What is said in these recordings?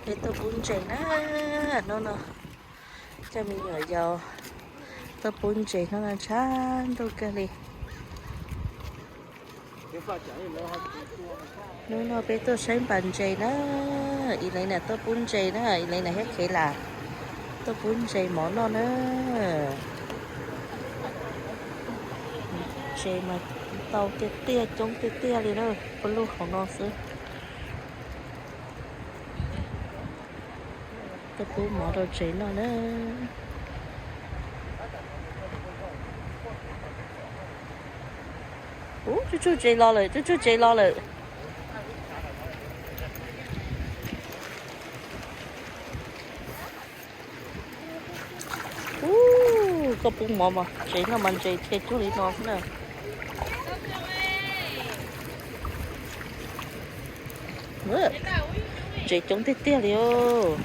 Peb tuaj pub ntses na, hnub no coj me nyuam yaus tuaj pub ntses, hnub no tshav ntuj kawg li. Hnub no peb tuaj saib npas ntses na, Elaina tuaj pub ntses na, Elaina thiab Kayla tuaj pub ntses mov noj na. Ntses mas tau tiag tiag, coob tiag tiag li na, pub lub hauv no xwb. Tuaj pub mov rau ntses noj na. Ub, tsuj tsuj ntses los lawm, tsuj tsuj ntses los lawm. Ub, koj pub mov mas ntses noj mas ntses dhia cuag li no xwb na. Ntses coob tiag tiag li os.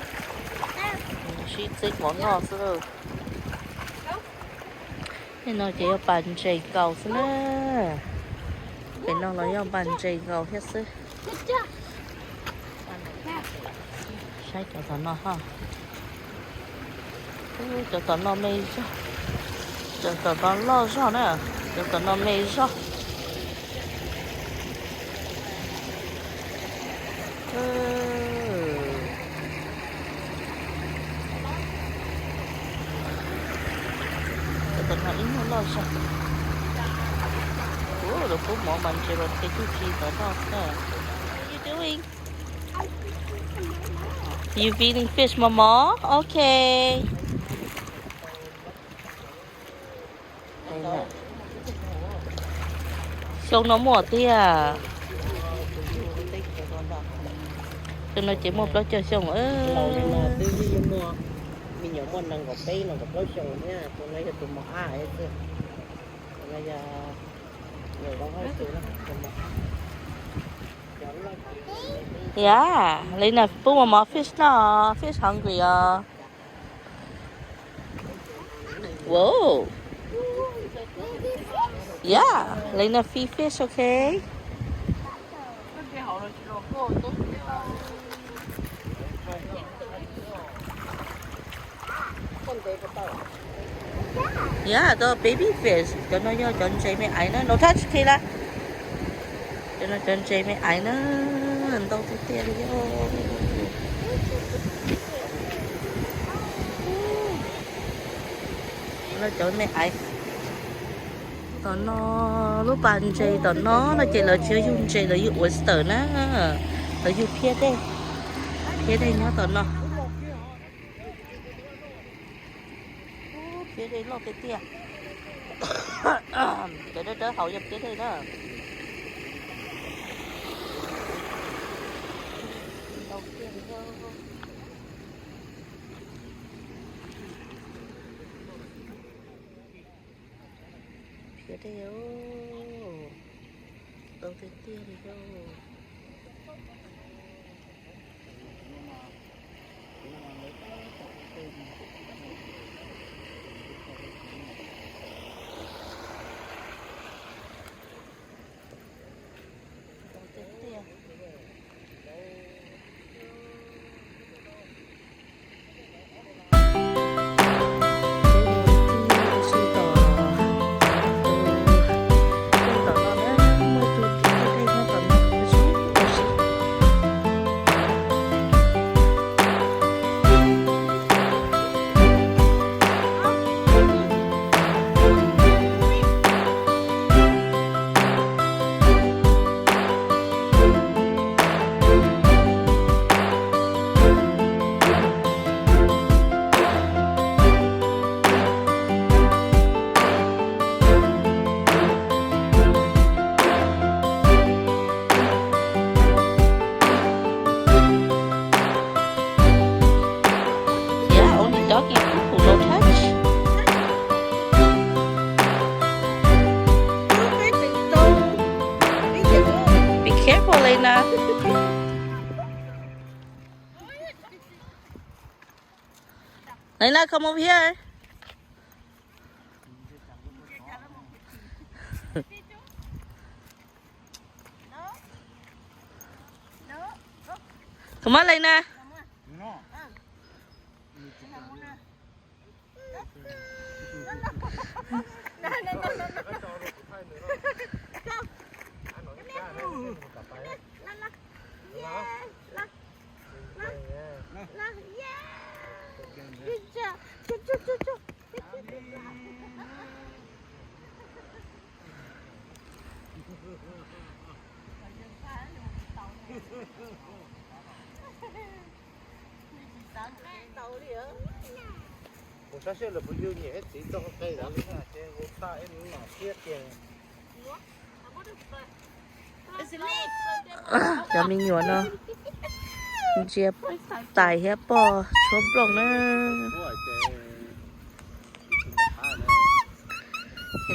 Sib txeeb mov noj xwb. Tej no ces yog pas ntses kaus xwb na. Pem no los yog pas ntses kaus thiab xwb. Saib cov tom no ho. Cov tom no me zog. Cov tom no loj zog na. Cov tom no me zog. Cov tom no ib nyuag loj zog. Ua, lawv pub mov mas ntses los dhia cuag li tom no xwb na. What are you doing? You feeding fish, Mama? Okay. Xyoo no muaj tiag. Xyoo no ces muaj plaub caug xyoo. Me nyuam muaj nees nkaum peb nees nkaum plaub xyoo thiab, tus no yog tus mos ab. Yeah, Lena pub mov mov fish no, fish hungry os. Whoa. Yeah, Lena feed fish, okay? Yeah, the baby fish, cov no yog cov ntses me aiv na, no touch, Kayla. Cov no cov ntses me aiv na, ntau tiag tiag li os. No cov me aiv. Tom no, lub pas ntses tom no no ces lawv tsis yug ntses, lawv yug oyster na. Lawv yug phiab dej, phiab dej nyob tom no. Phiab dej loj tiag tiag. Cov dawb dawb hauv yog phiab dej na. Phiab dej, ntau tiag tiag li os. Yeah, only doggy poo poo, no touch. Be careful, Lena. Lena, come over here. Come on, Lena. Los, los, los. Los, los. Los, los. Yeah. Good job. Good job, good job. Kuv sab sij lawm kuv yug niam thiab txiv txoj qe lawm ces kuv txaj ib nom siab tiag. Cov me nyuam no ntsia tais thiab poj tshuab nplooj na.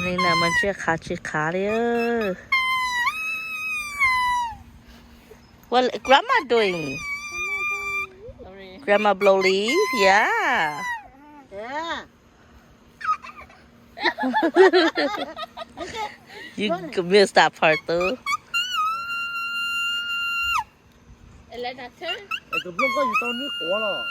Li na mas ntsia qhav tsis qhav li. What grandma doing? Grandma blow leaf, yeah. You miss that part though. Tus nplooj koj yus tau nws quav los.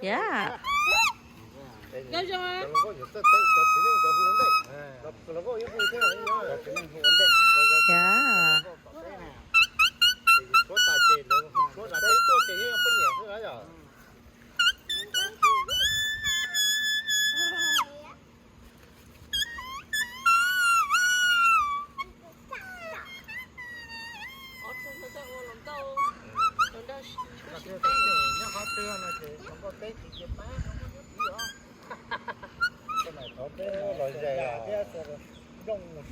Yeah. Yeah.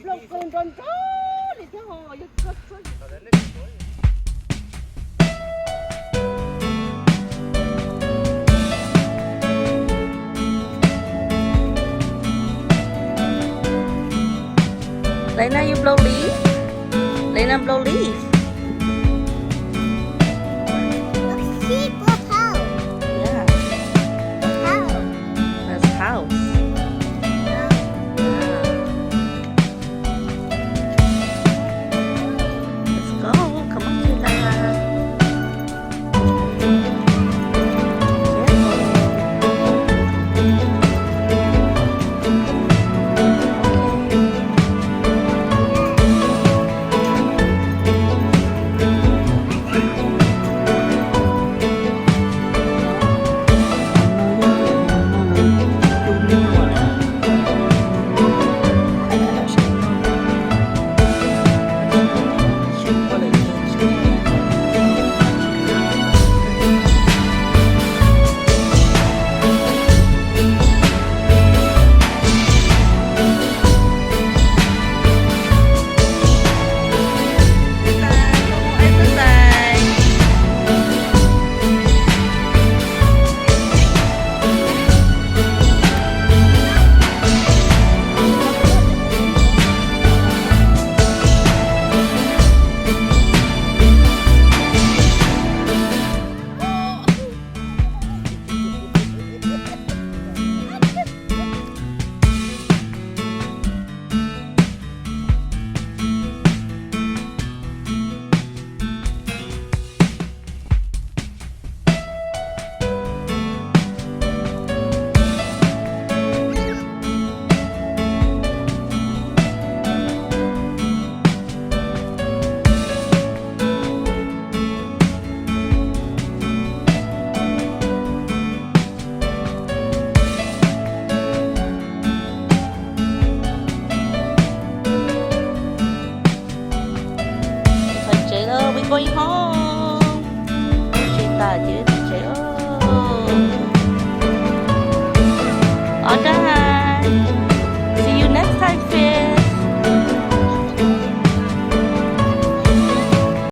Nplooj kawg nrov nrov li thiab ho yog koj txhob. Lena, you blow leaf? Lena blow leaf.